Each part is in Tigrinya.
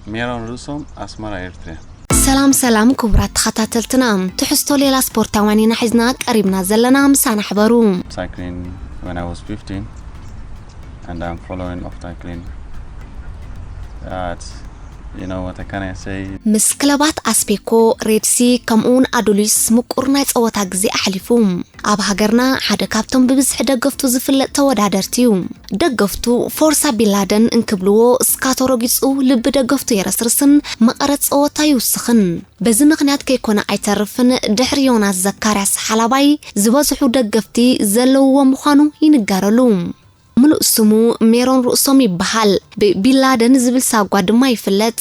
ሜሮን ርእሶም፣ ኣስመራ፣ ኤርትርያ። ሰላም ሰላም ክቡራት ተኸታተልትና፣ ትሕዝቶ ሌላ ስፖርታውያን ኢና ሒዝና ቀሪብና ዘለና፣ ምሳና ሕበሩ። Cycling when I was fifteen, and I'm following obstacle. But you know what I can say? ምስ ክለባት ኣስቤኮ፣ ሬድሲ ከምኡውን ኣዱሊስ ምቁር ናይ ጸወታ ግዜ ኣሕሊፉ። ኣብ ሃገርና ሓደ ካብቶም ብብዝሒ ደገፍቱ ዝፍለጥ ተወዳደርቲ እዩ። ደገፍቱ ፎርሳ ቢንላደን እንክብልዎ እስካቶ ረጊጹ ልቢ ደገፍቱ የረስርስን መቐረት ጸወታ ይውስኽን። በዚ ምኽንያት ከይኮነ ኣይተርፍን ድሕሪ ዮናስ ዘካርያስ ሓላባይ ዝበዝሑ ደገፍቲ ዘለውዎ ምዃኑ ይንገረሉ። ምሉእ ስሙ ሜሮን ርእሶም ይበሃል። ብቢንላደን ዝብል ሳጓ ድማ ይፍለጥ።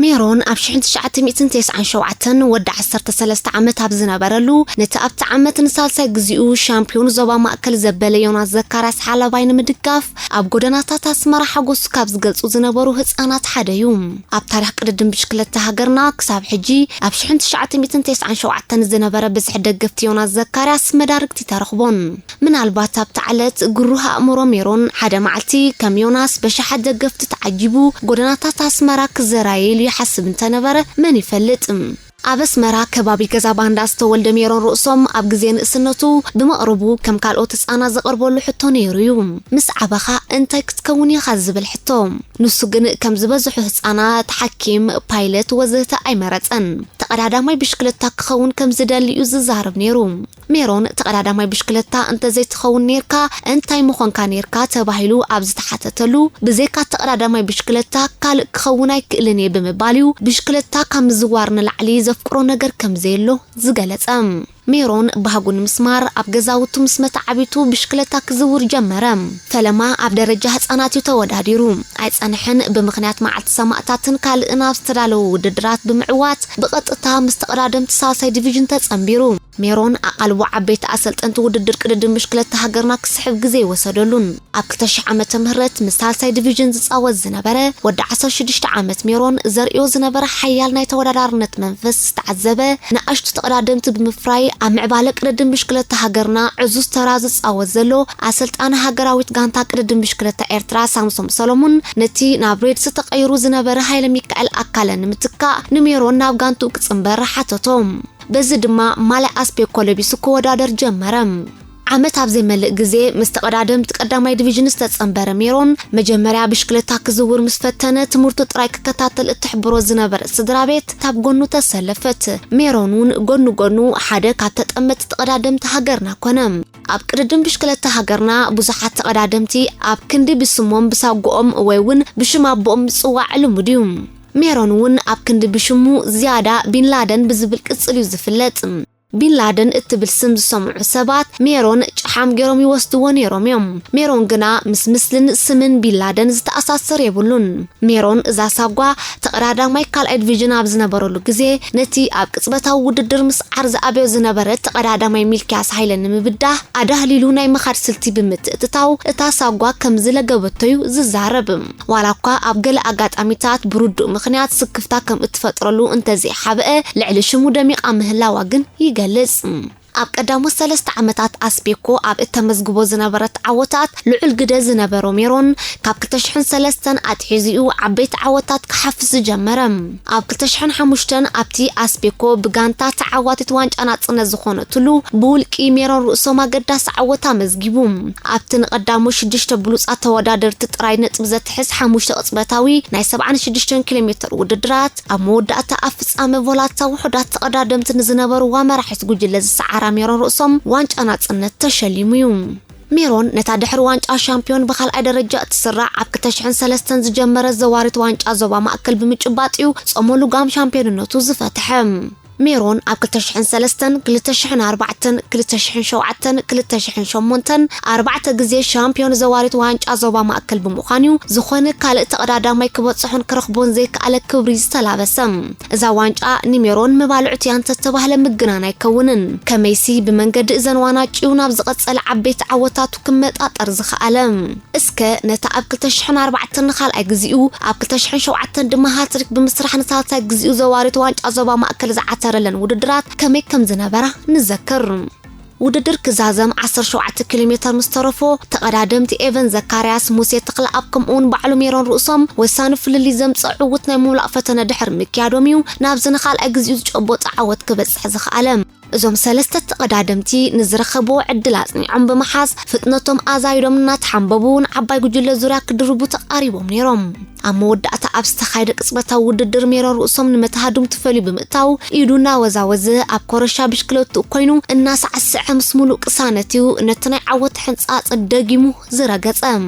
ሜሮን ኣብ ሽሕን ትሽዓተ ሚእትን ተስዓን ሸውዓተን ወዲ ዓሰርተ ሰለስተ ዓመት ኣብ ዝነበረሉ፣ ነቲ ኣብቲ ዓመት ንሳልሳይ ግዜኡ ሻምፒዮን ዞባ ማእከል ዘበለ ዮናስ ዘካርያስ ሓላባይ ንምድጋፍ ኣብ ጎደናታት ኣስመራ ሓጎሱ ካብ ዝገልጹ ዝነበሩ ህጻናት ሓደ እዩ። ኣብ ታሪኽ ቅድድም ብሽክለታ ሃገርና ክሳብ ሕጂ ኣብ ሽሕን ትሽዓተ ሚእትን ተስዓን ሸውዓተን ዝነበረ ብዝሒ ደገፍቲ ዮናስ ዘካርያስ መዳርግቲ ተረኽቦን። ምናልባት ኣብታ ዕለት ግሩህ ኣእምሮ ሜሮን ሓደ መዓልቲ ከም ዮናስ በሽሓት ደገፍቲ ተዓጂቡ ጎደናታት ኣስመራ ክዘራየ ኢሉ ይሓስብ እንተነበረ መን ይፈልጥ? ኣብ ኣስመራ ከባቢ ገዛ ባንዳ ዝተወልደ ሜሮን ርእሶም ኣብ ግዜ ንእስነቱ ብመቕርቡ ከም ካልኦት ህጻናት ዝቐርበሉ ሕቶ ነይሩ እዩ። ምስ ዓበኻ እንታይ ክትከውን ኢኻ ዝብል ሕቶ። ንሱ ግን ከም ዝበዝሑ ህጻናት ሓኪም፣ ፓይለት ወዘተ ኣይመረጸን። ተቐዳዳማይ ብሽክለታ ክኸውን ከም ዝደሊ እዩ ዝዛረብ ነይሩ። ሜሮን ተቐዳዳማይ ብሽክለታ እንተዘይትኸውን ኔርካ እንታይ ምኾንካ ኔርካ ተባሂሉ ኣብ ዝተሓተተሉ፣ ብዘይካ ተቐዳዳማይ ብሽክለታ ካልእ ክኸውን ኣይክእልን እየ ብምባል እዩ ብሽክለታ ካብ ምዝዋር ንላዕሊ ዘፍቅሮ ነገር ከም ዘየሎ ዝገለጸ። ሜሮን ባህጉ ንምስማር ኣብ ገዛውቱ ምስ መተዓቢቱ ብሽክለታ ክዝውር ጀመረ። ፈለማ ኣብ ደረጃ ህጻናት እዩ ተወዳዲሩ። ኣይጸንሐን፣ ብምኽንያት መዓልቲ ሰማእታትን ካልእን ኣብ ዝተዳለዉ ውድድራት ብምዕዋት ብቐጥታ ምስ ተቐዳደምቲ ሳልሳይ ዲቪዥን ተጸንቢሩ። ሜሮን ኣቓልቦ ዓበይቲ ኣሰልጠንቲ ውድድር ቅድድም ብሽክለታ ሃገርና ክስሕብ ግዜ ኣይወሰደሉን። ኣብ ክልተ ሽሕ ዓመተ ምህረት ምስ ሳልሳይ ዲቪዥን ዝጻወት ዝነበረ ወዲ ዓሰርተ ሽዱሽተ ዓመት ሜሮን ዘርእዮ ዝነበረ ሓያል ናይ ተወዳዳርነት መንፈስ ዝተዓዘበ፣ ንኣሽቱ ተቐዳደምቲ ብምፍራይ ኣብ ምዕባለ ቅድድም ብሽክለታ ሃገርና ዕዙዝ ተራ ዝጻወት ዘሎ ኣሰልጣኒ ሃገራዊት ጋንታ ቅድድም ብሽክለታ ኤርትራ ሳምሶም ሰሎሙን፣ ነቲ ናብ ሬድሲ ተቐይሩ ዝነበረ ሃይለ ሚካኤል ኣካለ ንምትካእ ንሜሮን ናብ ጋንትኡ ክጽንበር ሓተቶ። በዚ ድማ ማልያ ኣስቤኮ ለቢሱ ክወዳደር ጀመረ። ዓመት ኣብ ዘይመልእ ግዜ ምስ ተቐዳደምቲ ቀዳማይ ዲቪዥን ዝተጸንበረ ሜሮን፣ መጀመርያ ብሽክለታ ክዝውር ምስ ፈተነ ትምህርቱ ጥራይ ክከታተል እትሕብሮ ዝነበረት ስድራ ቤት ካብ ጎኑ ተሰለፈት። ሜሮን እውን ጎኑ ጎኑ ሓደ ካብ ተጠመቲ ተቐዳደምቲ ሃገርና ኮነ። ኣብ ቅድድም ብሽክለታ ሃገርና ብዙሓት ተቐዳደምቲ ኣብ ክንዲ ብስሞም ብሳጉኦም ወይ እውን ብሽም ኣቦኦም ምጽዋዕ ልሙድ እዩ። ሜሮን እውን ኣብ ክንዲ ብሽሙ ዝያዳ ቢንላደን ብዝብል ቅጽል እዩ ዝፍለጥ። ቢንላደን እትብል ስም ዝሰምዑ ሰባት ሜሮን ጨሓም ገይሮም ይወስድዎ ነይሮም እዮም። ሜሮን ግና ምስ ምስልን ስምን ቢንላደን ዝተኣሳሰር የብሉን። ሜሮን እዛ ሳጓ ተቐዳዳማይ ካልኣይ ዲቪዥን ኣብ ዝነበረሉ ግዜ ነቲ ኣብ ቅጽበታዊ ውድድር ምስዓር ዝኣበዮ ዝነበረ ተቐዳዳማይ ሚልክያስ ሃይለ ንምብዳህ ኣዳህሊሉ ናይ ምኻድ ስልቲ ብምትእትታው እታ ሳጓ ከም ዝለገበቶ እዩ ዝዛረብ። ዋላ እኳ ኣብ ገለ ኣጋጣሚታት ብርዱእ ምኽንያት ስክፍታ ከም እትፈጥረሉ እንተዘይሓብአ፣ ልዕሊ ሽሙ ደሚቓ ምህላዋ ግን ይገልጽ። ኣብ ቀዳሞት ሰለስተ ዓመታት ኣስቤኮ ኣብ እተመዝግቦ ዝነበረት ዓወታት ልዑል ግደ ዝነበሮ ሜሮን፣ ካብ ክልተ ሽሕን ሰለስተን ኣትሒዙ እዩ ዓበይቲ ዓወታት ክሓፍስ ዝጀመረ። ኣብ ክልተ ሽሕን ሓሙሽተን ኣብቲ ኣስቤኮ ብጋንታ ተዓዋቲት ዋንጫ ናጽነት ዝኾነትሉ ብውልቂ ሜሮን ርእሶም ኣገዳሲ ዓወት ኣመዝጊቡ። ኣብቲ ንቐዳሞት ሽዱሽተ ብሉጻት ተወዳደርቲ ጥራይ ነጥቢ ዘትሕዝ ሓሙሽተ ቅጽበታዊ ናይ ሰብዓን ሽዱሽተን ኪሎ ሜትር ውድድራት፣ ኣብ መወዳእታ ኣብ ፍጻመ ቮላታ ውሑዳት ተቐዳደምቲ ንዝነበርዋ መራሒት ጉጅለ ዝሰዓራ ሜሮን ርእሶም ዋንጫ ናጽነት ተሸሊሙ እዩ። ሜሮን ነታ ድሕሪ ዋንጫ ሻምፒዮን ብኻልኣይ ደረጃ እትስራዕ ኣብ ክልተ ሽሕን ሰለስተን ዝጀመረ ዘዋሪት ዋንጫ ዞባ ማእከል ብምጭባጥ እዩ ጾመ ልጓም ሻምፒዮንነቱ ዝፈትሐ። ሜሮን ኣብ ክልተ ሽሕን ሰለስተን፣ ክልተ ሽሕን ኣርባዕተን፣ ክልተ ሽሕን ሸውዓተን፣ ክልተ ሽሕን ሸሞንተን ኣርባዕተ ግዜ ሻምፒዮን ዘዋሪት ዋንጫ ዞባ ማእከል ብምዃን እዩ ዝኾነ ካልእ ተቐዳዳማይ ክበጽሖን ክረኽቦን ዘይከኣለ ክብሪ ዝተላበሰ። እዛ ዋንጫ ንሜሮን መባልዕቱ እያ እንተተባህለ ምግናን ኣይከውንን። ከመይሲ ብመንገዲ እዘን ዋናጭኡ ናብ ዝቐጸለ ዓበይቲ ዓወታቱ ክመጣጠር ዝኸኣለ። እስከ ነታ ኣብ ክልተ ሽሕን ኣርባዕተን ንኻልኣይ ግዜኡ፣ ኣብ ክልተ ሽሕን ሸውዓተን ድማ ሃትሪክ ብምስራሕ ንሳልሳይ ግዜኡ ዘዋሪት ዋንጫ ዞባ ማእከል ዝዓተረለን ውድድራት ከመይ ከም ዝነበራ ንዘክር። ውድድር ክዛዘም ዓሰርተ ሸውዓተ ኪሎ ሜተር ምስ ተረፎ፣ ተቐዳደምቲ ኤቨን ዘካርያስ፣ ሙሴ ተኽለኣብ ከምኡውን ባዕሉ ሜሮን ርእሶም ወሳኒ ፍልልይ ዘምጽእ ዕውት ናይ ምምላእ ፈተነ ድሕሪ ምክያዶም እዩ ናብዚ ንኻልኣይ ግዜኡ ዝጨበጦ ዓወት ክበጽሕ ዝኸኣለ። እዞም ሰለስተ ተቐዳደምቲ ንዝረኸብዎ ዕድል ኣጽኒዖም ብምሓዝ፣ ፍጥነቶም ኣዛይዶም እናተሓንበቡ ንዓባይ ጉጅለ ዙርያ ክድርቡ ተቓሪቦም ነይሮም። ኣብ መወዳእታ ኣብ ዝተኻየደ ቅጽበታዊ ውድድር ሜሮን ርእሶም ንመተሃድምቱ ፈልዩ ብምእታው፣ ኢዱ እናወዛወዘ ኣብ ኮረሻ ብሽክለትኡ ኮይኑ እናሳዕስዐ ምስ ምሉእ ቅሳነት እዩ ነቲ ናይ ዓወት ሕንጻጽ ደጊሙ ዝረገጸ።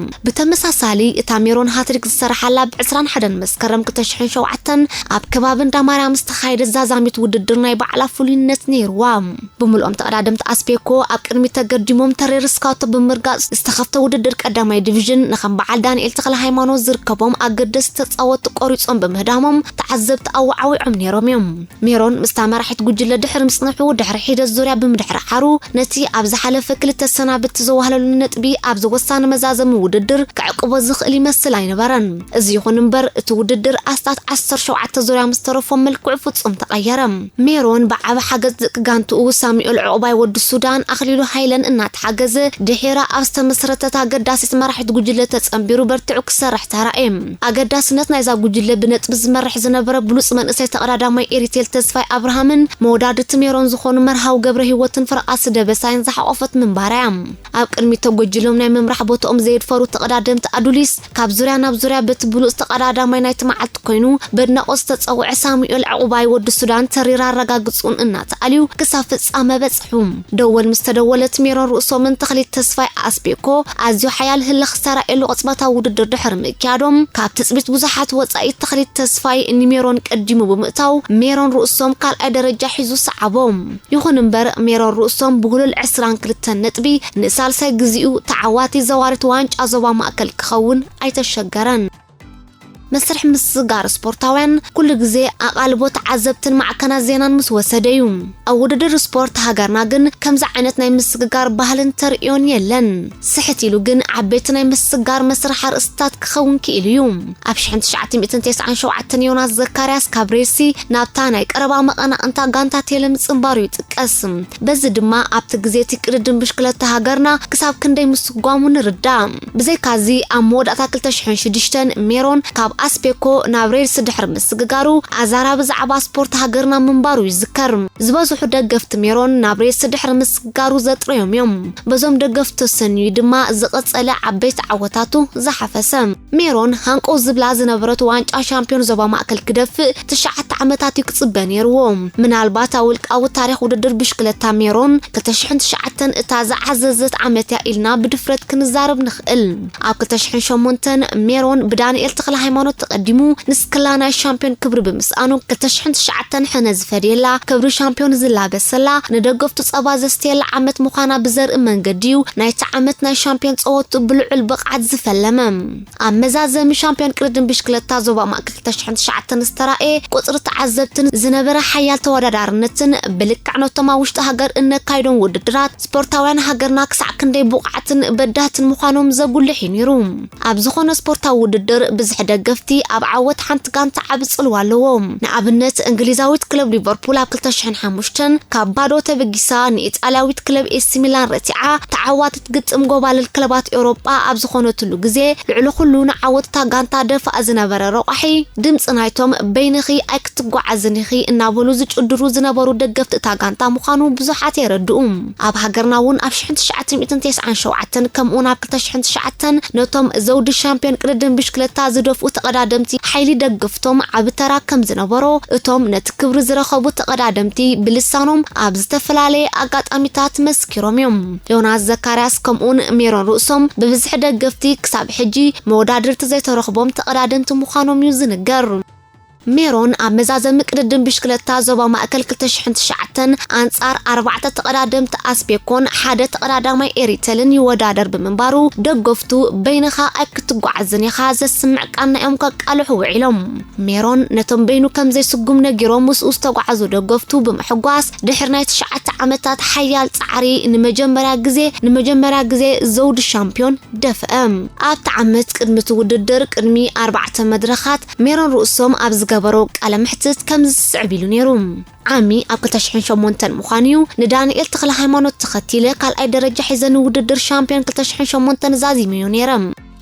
ብተመሳሳሊ፣ እታ ሜሮን ሃትሪክ ዝሰረሓላ ብ ዕስራን ሓደን መስከረም ክልተ ሽሕን ሸውዓተን ኣብ ከባቢ እንዳማርያም ዝተኻየደ ዛዛሚት ውድድር ናይ ባዕላ ፍሉይነት ነይርዋ። ብምልኦም ተቐዳደምቲ ኣስቤኮ ኣብ ቅድሚት ተገዲሞም ተሬር ስካቶ ብምርጋጽ ዝተኸፍተ ውድድር ቀዳማይ ዲቪዥን ንከም በዓል ዳንኤል ተኽለ ሃይማኖት ዝርከቦም ኣገደስቲ ተጻወትቲ ቆሪጾም ብምህዳሞም ተዓዘብቲ ኣወዓዊዖም ነይሮም እዮም። ሜሮን ምስታ መራሒት ጉጅለ ድሕሪ ምጽንሑ ድሕሪ ሒደት ዙርያ ብምድሕሪ ዓሩ ነቲ ኣብ ዝሓለፈ ክልተ ሰናብቲ ዘዋህለሉ ነጥቢ ኣብዚ ወሳኒ መዛዘሚ ውድድር ክዕቅቦ ዝኽእል ይመስል ኣይነበረን። እዚ ይኹን እምበር እቲ ውድድር ኣስታት ዓሰርተ ሸውዓተ ዙርያ ምስ ተረፎ መልክዑ ፍጹም ተቐየረ። ሜሮን ብዓቢ ሓገዝ ደቂ ጋንትኡ ሳሙኤል ዕቑባይ ወዲ ሱዳን ኣኽሊሉ ሃይለን እናተሓገዘ ድሒራ ኣብ ዝተመስረተት ኣገዳሲት መራሒት ጉጅለ ተጸንቢሩ በርቲዑ ክሰርሕ ተራእየ። ኣገዳስነት ናይዛ ጉጅለ ብነጥቢ ዝመርሕ ዝነበረ ብሉጽ መንእሰይ ተቐዳዳማይ ኤሪቴል ተስፋይ ኣብርሃምን መወዳድርቲ ሜሮን ዝኾኑ መርሃዊ ገብረ ህይወትን ፍረቓሲ ደበሳይን ዝሓቖፈት ምንባራ እያ። ኣብ ቅድሚት ተጎጅሎም ናይ ምምራሕ ቦታኦም ዘየድፈሩ ተቐዳደምቲ ኣዱሊስ ካብ ዙርያ ናብ ዙርያ በቲ ብሉጽ ተቐዳዳማይ ናይቲ መዓልቲ ኮይኑ በድናቖት ዝተጸውዐ ሳሙኤል ዕቑባይ ወዲ ሱዳን ተሪራ ኣረጋግጹን እናተኣልዩ ክሳብ ፍጻመ በጽሑ። ደወል ምስ ተደወለት ሜሮን ርእሶምን ተኽሊት ተስፋይ ኣስቤኮ ኣዝዩ ሓያል ህልኽ ዝተራእየሉ ቅጽበታዊ ውድድር ድሕሪ ምእክያዶም፣ ካብ ትጽቢት ብዙሓት ወጻኢ ተኽሊት ተስፋይ ንሜሮን ቀዲሙ ብምእታው፣ ሜሮን ርእሶም ካልኣይ ደረጃ ሒዙ ሰዓቦም። ይኹን እምበር፣ ሜሮን ርእሶም ብህሉል ዕስራን ክልተን ነጥቢ ንሳልሳይ ግዜኡ ተዓዋቲ ዘዋሪት ዋንጫ ዞባ ማእከል ክኸውን ኣይተሸገረን። መስርሕ ምስግጋር ስፖርታውያን ኩሉ ግዜ ኣቓልቦ ተዓዘብትን ማዕከናት ዜናን ምስ ወሰደ እዩ። ኣብ ውድድር ስፖርት ሃገርና ግን ከምዚ ዓይነት ናይ ምስግጋር ባህልን ተርእዮን የለን። ስሕት ኢሉ ግን ዓበይቲ ናይ ምስግጋር መስርሕ ኣርእስታት ክኸውን ክኢሉ እዩ። ኣብ ሽሕን ትሽዓተ ሚእትን ተስዓን ሸውዓተን ዮናስ ዘካርያስ ካብ ሬሲ ናብታ ናይ ቀረባ መቐናቕንታ ጋንታ ቴለ ምጽንባሩ ይጥቀስ። በዚ ድማ ኣብቲ ግዜ እቲ ቅድድም ብሽክለታ ሃገርና ክሳብ ክንደይ ምስጓሙ ንርዳእ። ብዘይካዚ ኣብ መወዳእታ ክልተ ሽሕን ሽዱሽተን ሜሮን ካብ ኣስቤኮ ናብ ሬድስ ድሕሪ ምስግጋሩ ኣዛራቢ ዛዕባ ስፖርት ሃገርና ምንባሩ ይዝከር። ዝበዝሑ ደገፍቲ ሜሮን ናብ ሬድስ ድሕሪ ምስግጋሩ ዘጥረዮም እዮም። በዞም ደገፍቲ ተሰንዩ ድማ ዝቐጸለ ዓበይቲ ዓወታቱ ዝሓፈሰ። ሜሮን ሃንቆ ዝብላ ዝነበረት ዋንጫ ሻምፒዮን ዞባ ማእከል ክደፍእ ትሽዓተ ዓመታት እዩ ክጽበ ነይርዎ። ምናልባት ኣብ ውልቃዊ ታሪኽ ውድድር ብሽክለታ ሜሮን ክልተ ሽሕን ትሽዓተን እታ ዝዓዘዘት ዓመት እያ ኢልና ብድፍረት ክንዛረብ ንኽእል። ኣብ ክልተ ሽሕን ሸሞንተን ሜሮን ብዳንኤል ተኽለ ሃይማኖት ተቐዲሙ ንስክላ ናይ ሻምፒዮን ክብሪ ብምስኣኑ፣ ክልተ ሽሕን ትሽዓተን ሕነ ዝፈድየላ፣ ክብሪ ሻምፒዮን ዝላበሰላ፣ ንደገፍቱ ጸባ ዘስትየላ ዓመት ምዃና ብዘርኢ መንገዲ እዩ ናይቲ ዓመት ናይ ሻምፒዮን ጸወቱ ብልዑል ብቕዓት ዝፈለመ። ኣብ መዛዘሚ ሻምፒዮን ቅድድም ብሽክለታ ዞባ ማእከል ክልተ ሽሕን ትሽዓተን ዝተራእየ ቁጽሪ ተዓዘብትን ዝነበረ ሓያል ተወዳዳርነትን ብልክዕ ነቶም ኣብ ውሽጢ ሃገር እነካይዶም ውድድራት ስፖርታውያን ሃገርና ክሳዕ ክንደይ ብቑዓትን በዳህትን ምዃኖም ዘጉልሕ እዩ ነይሩ። ኣብ ዝኾነ ስፖርታዊ ውድድር ብዝሒ ደገፍቲ ኣብ ዓወት ሓንቲ ጋንታ ዓቢ ጽልዋ ኣለዎ። ንኣብነት እንግሊዛዊት ክለብ ሊቨርፑል ኣብ ክልተ ሽሕን ሓሙሽተን ካብ ባዶ ተበጊሳ ንኢጣልያዊት ክለብ ኤሲ ሚላን ረቲዓ ተዓዋቲት ግጥም ጎባልል ክለባት ኤውሮጳ ኣብ ዝኾነትሉ ግዜ ልዕሊ ኩሉ ንዓወት እታ ጋንታ ደፋእ ዝነበረ ረቋሒ ድምጺ ናይቶም በይንኺ ኣይክትጓዓዝን ኢኺ እናበሉ ዝጭድሩ ዝነበሩ ደገፍቲ እታ ጋንታ ምዃኑ ብዙሓት የረድኡ። ኣብ ሃገርና እውን ኣብ ሽሕን ትሽዓተ ሚእትን ተስዓን ሸውዓተን ከምኡውን ኣብ ክልተ ሽሕን ትሽዓተን ነቶም ዘውዲ ሻምፒዮን ቅድድም ብሽክለታ ዝደፍኡ ተቐዳደምቲ ሓይሊ ደገፍቶም ዓቢ ተራ ከም ዝነበሮ እቶም ነቲ ክብሪ ዝረኸቡ ተቐዳደምቲ ብልሳኖም ኣብ ዝተፈላለየ ኣጋጣሚታት መስኪሮም እዮም። ዮናስ ዘካርያስ ከምኡውን ሜሮን ርእሶም ብብዝሒ ደገፍቲ ክሳብ ሕጂ መወዳድርቲ ዘይተረኽቦም ተቐዳደምቲ ምዃኖም እዩ ዝንገር። ሜሮን ኣብ መዛዘሚ ቅድድም ብሽክለታ ዞባ ማእከል ክልተ ሽሕን ትሽዓተን ኣንጻር ኣርባዕተ ተቐዳደምቲ ኣስቤኮን ሓደ ተቐዳዳማይ ኤሪተልን ይወዳደር ብምንባሩ፣ ደገፍቱ በይንኻ ኣይክትጓዓዝን ኢኻ ዘስምዕ ቃና እዮም ከቃልሑ ውዒሎም። ሜሮን ነቶም በይኑ ከም ዘይስጉም ነጊሮም ምስኡ ዝተጓዓዙ ደገፍቱ ብምሕጓስ፣ ድሕሪ ናይ ትሽዓተ ዓመታት ሓያል ጻዕሪ ንመጀመርያ ግዜ፣ ንመጀመርያ ግዜ ዘውዲ ሻምፒዮን ደፍአ። ኣብቲ ዓመት ቅድሚ እቲ ውድድር ቅድሚ ኣርባዕተ መድረኻት ሜሮን ርእሶም ኣብዚ ዝገበሮ ቃለ መሕትት ከምዚ ዝስዕብ ኢሉ ነይሩ። ዓሚ ኣብ ክልተ ሽሕን ሸሞንተን ምዃኑ እዩ። ንዳንኤል ተኽለ ሃይማኖት ተኸቲለ ካልኣይ ደረጃ ሒዘ ንውድድር ሻምፒዮን ክልተ ሽሕን ሸሞንተን ዛዚመዮ ነይረ።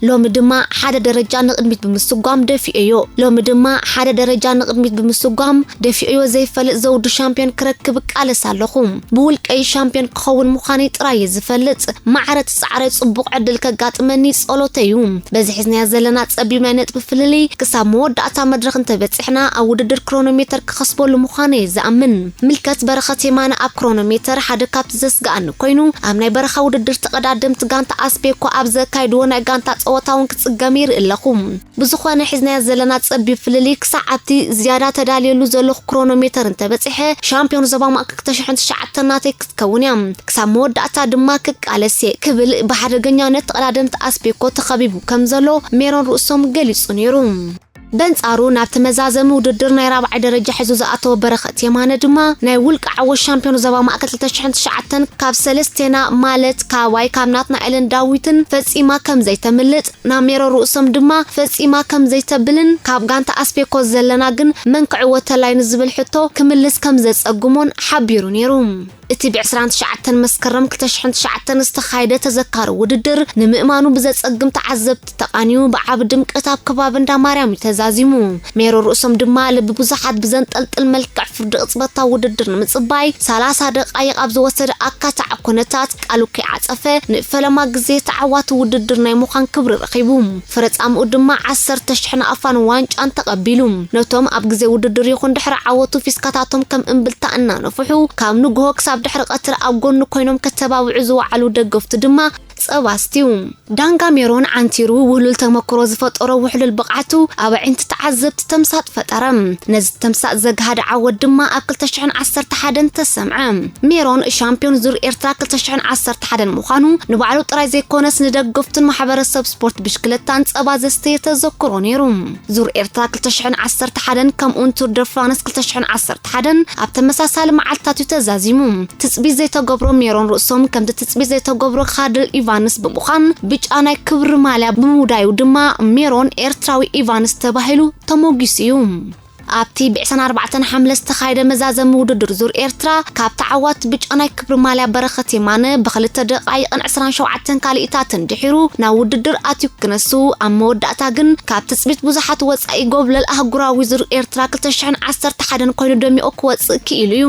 ሎሚ ድማ ሓደ ደረጃ ንቕድሚት ብምስጓም ደፊኦዮ። ሎሚ ድማ ሓደ ደረጃ ንቕድሚት ብምስጓም ደፊኦዮ ዘይፈልጥ ዘውዲ ሻምፒዮን ክረክብ እቃለስ ኣለኹ። ብውልቀይ ሻምፒዮን ክኸውን ምዃነይ ጥራይ እየ ዝፈልጥ። ማዕረ እቲ ጻዕረይ ጽቡቕ ዕድል ከጋጥመኒ ጸሎተይ እዩ። በዚ ሒዝናዮ ዘለና ጸቢብ ናይ ነጥቢ ፍልልይ ክሳብ መወዳእታ መድረኽ እንተበጺሕና ኣብ ውድድር ክሮኖሜተር ክኸስበሉ ምዃነ እየ ዝኣምን። ምልከት በረኸት የማነ ኣብ ክሮኖሜተር ሓደ ካብቲ ዘስግኣኒ ኮይኑ ኣብ ናይ በረኻ ውድድር ተቐዳደምቲ ጋንታ ኣስቤኮ ኣብ ዘካይድዎ ናይ ጋንታ ጸወታ እውን ክጽገም ይርኢ ኣለኹ። ብዝኾነ ሒዝናዮ ዘለና ጸቢብ ፍልልይ ክሳዕ ኣብቲ ዝያዳ ተዳልየሉ ዘለኹ ክሮኖሜተር እንተበጺሐ ሻምፒዮን ዞባ ማእከል ክልተ ሽሕን ትሽዓተን ናተይ ክትከውን እያ። ክሳብ መወዳእታ ድማ ክቃለስ እየ ክብል ብሓደገኛነት ተቐዳደምቲ ኣስቤኮ ተኸቢቡ ከም ዘሎ ሜሮን ርእሶም ገሊጹ ነይሩ። በንጻሩ ናብቲ መዛዘሚ ውድድር ናይ ራብዓይ ደረጃ ሒዙ ዝኣተወ በረኸት የማነ ድማ ናይ ውልቂ ዓወት ሻምፒዮን ዞባ ማእከል ክልተ ሽሕን ትሽዓተን ካብ ሰለስቴና ማለት ካባይ ካብ ናትናኤልን ዳዊትን ፈጺማ ከም ዘይተምልጥ ናብ ሜሮን ርእሶም ድማ ፈጺማ ከም ዘይተብልን ካብ ጋንታ ኣስቤኮ ዘለና ግን መን ክዕወተላይ ንዝብል ሕቶ ክምልስ ከም ዘጸግሞን ሓቢሩ ነይሩ። እቲ ብ ዕስራን ትሽዓተን መስከረም ክልተ ሽሕን ትሽዓተን ዝተኻየደ ተዘካሪ ውድድር ንምእማኑ ብዘጸግም ተዓዘብቲ ተቓንዩ ብዓቢ ድምቀት ኣብ ከባቢ እንዳ ማርያም እዩ ተዛዚሙ። ሜሮን ርእሶም ድማ ልቢ ብዙሓት ብዘንጠልጥል መልክዕ ፍርዲ ቅጽበታዊ ውድድር ንምጽባይ ሰላሳ ደቓይቕ ኣብ ዝወሰደ ኣካታዕ ኩነታት ቃሉ ከይዓጸፈ ንፈለማ ግዜ ተዓዋቲ ውድድር ናይ ምዃን ክብሪ ረኺቡ። ፍረጻምኡ ድማ ዓሰርተ ሽሕ ናቕፋን ዋንጫን ተቐቢሉ። ነቶም ኣብ ግዜ ውድድር ይኹን ድሕሪ ዓወቱ ፊስካታቶም ከም እምብልታ እናነፍሑ ካብ ንግሆ ክሳብ ድሕሪ ቀትሪ ኣብ ጎኑ ኮይኖም ከተባብዑ ዝወዓሉ ደገፍቱ ድማ ጸባ ኣስትዩ። ዳንጋ ሜሮን ዓንቲሩ ውህሉል ተመክሮ ዝፈጠሮ ውሕሉል ብቕዓቱ ኣብ ኣዒንቲ ተዓዘብቲ ተምሳጥ ፈጠረ። ነዚ ተምሳጥ ዘግሃደ ዓወት ድማ ኣብ ክልተ ሽሕን ዓሰርተ ሓደን ተሰምዐ። ሜሮን ሻምፒዮን ዙር ኤርትራ ክልተ ሽሕን ዓሰርተ ሓደን ምዃኑ ንባዕሉ ጥራይ ዘይኮነስ ንደገፍቱን ማሕበረሰብ ስፖርት ብሽክለታን ጸባ ዘስተየ ተዘክሮ ነይሩ። ዙር ኤርትራ ክልተ ሽሕን ዓሰርተ ሓደን ከምኡውን ቱር ደ ፍራንስ ክልተ ሽሕን ዓሰርተ ሓደን ኣብ ተመሳሳሊ መዓልትታት እዩ ተዛዚሙ። ትጽቢት ዘይተገብሮ ሜሮን ርእሶም ከምቲ ትጽቢት ዘይተገብሮ ካድል ኢቫንስ ብምዃን ብጫ ናይ ክብሪ ማልያ ብምውዳዩ ድማ ሜሮን ኤርትራዊ ኢቫንስ ተባሂሉ ተሞጊሱ እዩ። ኣብቲ ብ ዕስራን ኣርባዕተን ሓምለ ዝተኻየደ መዛዘሚ ውድድር ዙር ኤርትራ ካብ ተዓዋቲ ብጫ ናይ ክብሪ ማልያ በረኸት የማነ ብክልተ ደቓይቕን ዕስራን ሸውዓተን ካልኢታትን ድሒሩ ናብ ውድድር ኣትዩ ክነሱ ኣብ መወዳእታ ግን ካብ ትጽቢት ብዙሓት ወጻኢ ጎብለል ኣህጉራዊ ዙር ኤርትራ ክልተ ሽሕን ዓሰርተ ሓደን ኮይኑ ደሚቑ ክወጽእ ክኢሉ እዩ።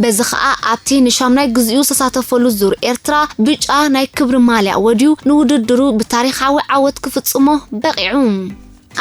በዚ ኸኣ ኣብቲ ንሻምናይ ግዜኡ ዝተሳተፈሉ ዙር ኤርትራ ብጫ ናይ ክብሪ ማልያ ወድዩ ንውድድሩ ብታሪኻዊ ዓወት ክፍጽሞ በቒዑ።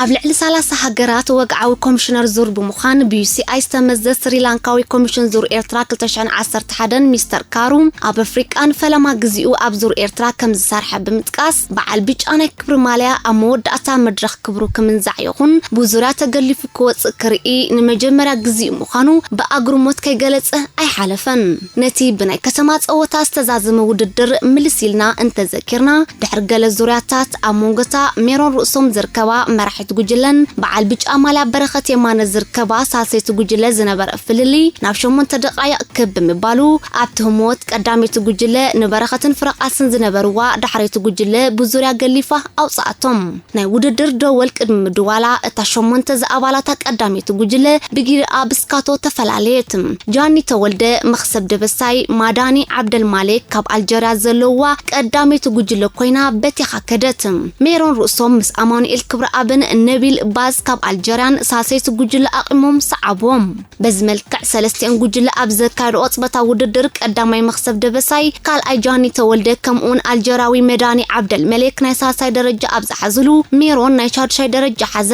ኣብ ልዕሊ ሰላሳ ሃገራት ወግዓዊ ኮሚሽነር ዙር ብምዃን ብ ዩ ሲ ኣይ ዝተመዘ ስሪላንካዊ ኮሚሽን ዙር ኤርትራ ክልተ ሽሕን ዓሰርተ ሓደን ሚስተር ካሩ ኣብ ኣፍሪቃ ንፈለማ ግዜኡ ኣብ ዙር ኤርትራ ከም ዝሰርሐ ብምጥቃስ በዓል ብጫ ናይ ክብሪ ማልያ ኣብ መወዳእታ መድረኽ ክብሩ ክምንዛዕ ይኹን ብዙርያ ተገሊፉ ክወጽእ ክርኢ ንመጀመርያ ግዜኡ ምዃኑ ብኣግርሞት ከይገለጸ ኣይሓለፈን። ነቲ ብናይ ከተማ ጸወታ ዝተዛዘመ ውድድር ምልስ ኢልና እንተዘኪርና ድሕሪ ገለ ዙርያታት ኣብ መንጎታ ሜሮን ርእሶም ዝርከባ መራሒት ጉጅለን በዓል ብጫ ማልያ በረኸት የማነ ዝርከባ ሳልሰይቲ ጉጅለ ዝነበረ ፍልልይ ናብ ሸሞንተ ደቓይቕ ክብ ብምባሉ ኣብቲ ህሞት ቀዳመይቲ ጉጅለ ንበረኸትን ፍረቓስን ዝነበርዋ ዳሕረይቲ ጉጅለ ብዙርያ ገሊፋ ኣውጽኣቶም። ናይ ውድድር ደወል ቅድሚ ምድዋላ እታ ሸሞንተ ዝኣባላታ ቀዳመይቲ ጉጅለ ብጊርኣ ብስካቶ ተፈላለየት። ጃኒ ተወልደ፣ መኽሰብ ደበሳይ፣ ማዳኒ ዓብደልማሌክ ካብ ኣልጀርያ ዘለዋ ቀዳመይቲ ጉጅለ ኮይና በቲኻ ከደት። ሜሮን ርእሶም ምስ ኣማኑኤል ክብረኣብን ነቢል ባዝ ካብ ኣልጀርያን ሳልሰይቲ ጉጅለ ኣቒሞም ሰዓብዎም። በዚ መልክዕ ሰለስቲኤን ጉጅለ ኣብ ዘካየድኦ ጸወታ ውድድር ቀዳማይ መኽሰብ ደበሳይ፣ ካልኣይ ጃኒ ተወልደ ከምኡውን ኣልጀራዊ መዳኒ ዓብደል መሌክ ናይ ሳልሳይ ደረጃ ኣብ ዝሓዝሉ ሜሮን ናይ ሻድሻይ ደረጃ ሓዘ።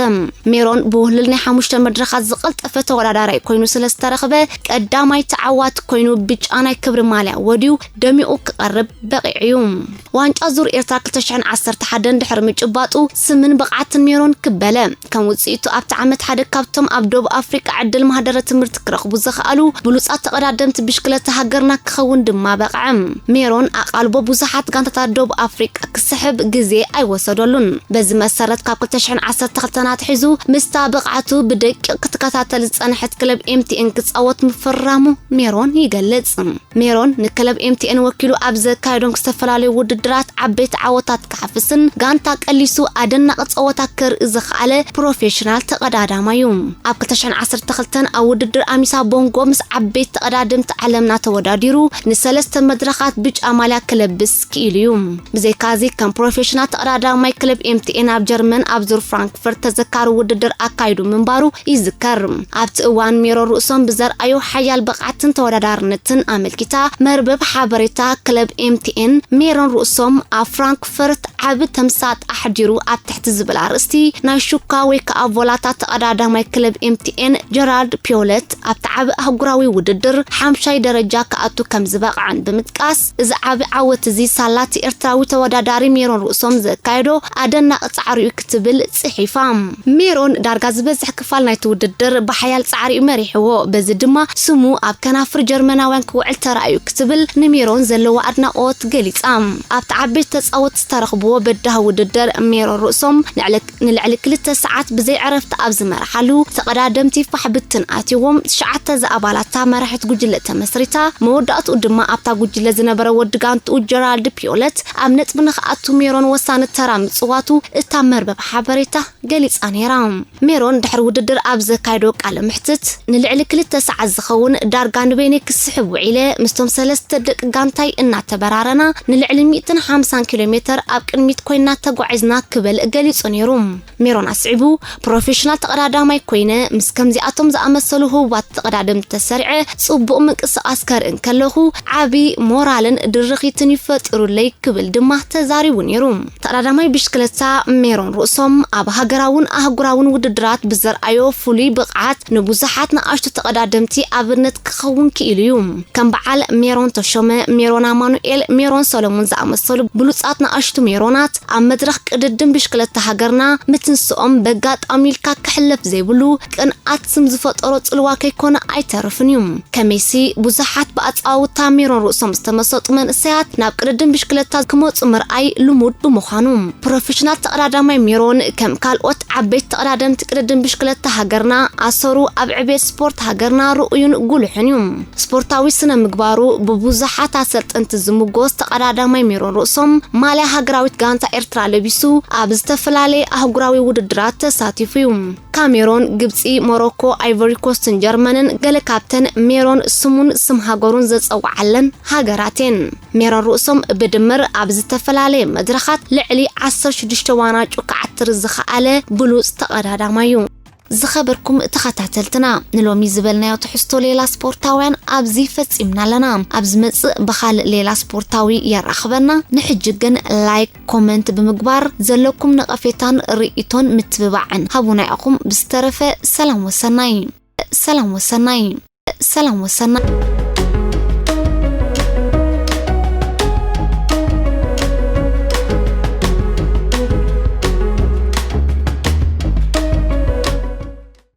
ሜሮን ብውህልል ናይ ሓሙሽተ መድረኻት ዝቐልጠፈ ተወዳዳራይ ኮይኑ ስለ ዝተረኽበ ቀዳማይ ተዓዋቲ ኮይኑ ብጫ ናይ ክብሪ ማልያ ወድዩ ደሚቑ ክቐርብ በቒዑ እዩ። ዋንጫ ዙር ኤርትራ ክልተ ሽሕን ዓሰርተ ሓደን ድሕሪ ምጭባጡ ስምን ብቕዓትን ሜሮን ክበለ ከም ውጽኢቱ ኣብቲ ዓመት ሓደ ካብቶም ኣብ ደቡብ ኣፍሪቃ ዕድል ማህደረ ትምህርቲ ክረኽቡ ዝኸኣሉ ብሉጻት ተቐዳደምቲ ብሽክለታ ሃገርና ክኸውን ድማ በቕዐ። ሜሮን ኣቓልቦ ብዙሓት ጋንታታት ደቡብ ኣፍሪቃ ክስሕብ ግዜ ኣይወሰደሉን። በዚ መሰረት ካብ ክልተ ሽሕን ዓሰርተ ክልተን ኣትሒዙ ምስታ ብቕዓቱ ብደቂቕ ክትከታተል ዝጸንሐት ክለብ ኤም ቲ ኤን ክጻወት ምፍራሙ ሜሮን ይገልጽ። ሜሮን ንክለብ ኤም ቲ ኤን ወኪሉ ኣብ ዘካየዶም ዝተፈላለዩ ውድድራት ዓበይቲ ዓወታት ክሓፍስን ጋንታ ቀሊሱ ኣደናቒ ጸወታ ከርኢ ዝኸኣለ ፕሮፌሽናል ተቐዳዳማይ እዩ። ኣብ ክልተ ሽሕን ዓሰርተ ክልተን ኣብ ውድድር ኣሚሳ ቦንጎ ምስ ዓበይቲ ተቐዳደምቲ ዓለምና ተወዳዲሩ ንሰለስተ መድረኻት ብጫ ማልያ ክለብስ ክኢሉ እዩ። ብዘይካዚ ከም ፕሮፌሽናል ተቐዳዳማይ ክለብ ኤምቲኤን ኣብ ጀርመን ኣብ ዙር ፍራንክፈርት ተዘካሪ ውድድር ኣካይዱ ምንባሩ ይዝከር። ኣብቲ እዋን ሜሮን ርእሶም ብዘርኣዮ ሓያል ብቕዓትን ተወዳዳርነትን ኣመልኪታ መርበብ ሓበሬታ ክለብ ኤምቲኤን ሜሮን ርእሶም ኣብ ፍራንክፈርት ዓቢ ተምሳጥ ኣሕዲሩ ኣብ ትሕቲ ዝብል ኣርእስቲ ናይ ሹካ ወይ ከኣ ቮላታ ተቐዳዳማይ ክለብ ኤምቲኤን ጀራልድ ፒዮለት ኣብቲ ዓቢ ኣህጉራዊ ውድድር ሓምሻይ ደረጃ ክኣቱ ከም ዝበቕዐን ብምጥቃስ እዚ ዓቢ ዓወት እዚ ሳላቲ ኤርትራዊ ተወዳዳሪ ሜሮን ርእሶም ዘካየዶ ኣደናቒ ጻዕሪ እዩ ክትብል ጽሒፋ። ሜሮን ዳርጋ ዝበዝሕ ክፋል ናይቲ ውድድር ብሓያል ጻዕሪ እዩ መሪሕዎ። በዚ ድማ ስሙ ኣብ ከናፍር ጀርመናውያን ክውዕል ተራእዩ ክትብል ንሜሮን ዘለዋ ኣድናቖት ገሊጻ። ኣብቲ ዓበይቲ ተጻወትቲ ዝተረኽብዎ በዳሂ ውድድር ሜሮን ርእሶም ንዕለ- ንልዕሊ ክልተ ሰዓት ብዘይ ዕረፍቲ ኣብ ዝመርሓሉ ተቐዳደምቲ ፋሕ ብትን ኣትዎም ትሽዓተ ዝኣባላታ መራሒት ጉጅለ ተመስሪታ። መወዳእትኡ ድማ ኣብታ ጉጅለ ዝነበረ ወዲ ጋንትኡ ጀራልድ ፒዮለት ኣብ ነጥቢ ንኽኣቱ ሜሮን ወሳኒ ተራ ምጽዋቱ እታ መርበብ ሓበሬታ ገሊጻ ነይራ። ሜሮን ድሕሪ ውድድር ኣብ ዘካየዶ ቃለ ምሕትት ንልዕሊ ክልተ ሰዓት ዝኸውን ዳርጋ ንበይነይ ክስሕብ ውዒለ ምስቶም ሰለስተ ደቂ ጋንታይ እናተበራረና ንልዕሊ ሚእትን ሓምሳን ኪሎ ሜተር ኣብ ቅድሚት ኮይና ተጓዒዝና ክብል ገሊጹ ነይሩ። ሜሮን ኣስዒቡ ፕሮፌሽናል ተቐዳዳማይ ኮይነ ምስ ከምዚኣቶም ዝኣመሰሉ ህቡባት ተቐዳደምቲ ተሰሪዐ ጽቡቕ ምንቅስቓስ ከርኢ እንከለኹ ዓቢ ሞራልን ድርኺትን ይፈጥሩለይ ክብል ድማ ተዛሪቡ ነይሩ። ተቐዳዳማይ ብሽክለታ ሜሮን ርእሶም ኣብ ሃገራውን ኣህጉራውን ውድድራት ብዘርኣዮ ፍሉይ ብቕዓት ንብዙሓት ንኣሽቱ ተቐዳደምቲ ኣብነት ክኸውን ክኢሉ እዩ። ከም በዓል ሜሮን ተሾመ፣ ሜሮን ኣማኑኤል፣ ሜሮን ሰሎሞን ዝኣመሰሉ ብሉጻት ንኣሽቱ ሜሮናት ኣብ መድረኽ ቅድድም ብሽክለታ ሃገርና ምትንስኦም በጋጣሚ ኢልካ ክሕለፍ ዘይብሉ ቅንኣት ስም ዝፈጠሮ ጽልዋ ከይኮነ ኣይተርፍን እዩ። ከመይሲ ብዙሓት ብኣጻውታ ሜሮን ርእሶም ዝተመሰጡ መንእሰያት ናብ ቅድድም ብሽክለታ ክመጹ ምርኣይ ልሙድ ብምዃኑ ፕሮፌሽናል ተቐዳዳማይ ሜሮን ከም ካልኦት ዓበይቲ ተቐዳደምቲ ቅድድም ብሽክለታ ሃገርና ኣሰሩ ኣብ ዕቤት ስፖርት ሃገርና ርኡዩን ጉሉሕን እዩ። ስፖርታዊ ስነ ምግባሩ ብብዙሓት ኣሰልጠንቲ ዝምጎስ ተቐዳዳማይ ሜሮን ርእሶም ማልያ ሃገራዊት ጋንታ ኤርትራ ለቢሱ ኣብ ዝተፈላለየ ኣህጉራዊ ውድድራት ተሳቲፉ እዩ። ካሜሮን፣ ግብጺ፣ ሞሮኮ፣ ኣይቮሪ ኮስትን ጀርመንን ገለ ካብተን ሜሮን ስሙን ስም ሃገሩን ዘጸውዓለን ሃገራት እየን። ሜሮን ርእሶም ብድምር ኣብ ዝተፈላለየ መድረኻት ልዕሊ ዓሰርተ ሽዱሽተ ዋናጩ ክዓትር ዝኸኣለ ብሉጽ ተቐዳዳማይ እዩ። ዝኸበርኩም ተኸታተልትና፣ ንሎሚ ዝበልናዮ ትሕዝቶ ሌላ ስፖርታውያን ኣብዚ ፈጺምና ኣለና። ኣብ ዝመጽእ ብኻልእ ሌላ ስፖርታዊ የራኽበና። ንሕጂ ግን ላይክ፣ ኮመንት ብምግባር ዘለኩም ነቐፌታን ርእይቶን ምትብባዕን ሃቡና ኢኹም። ብዝተረፈ ሰላም ወሰናይ። ሰላም ወሰናይ። ሰላም ወሰናይ።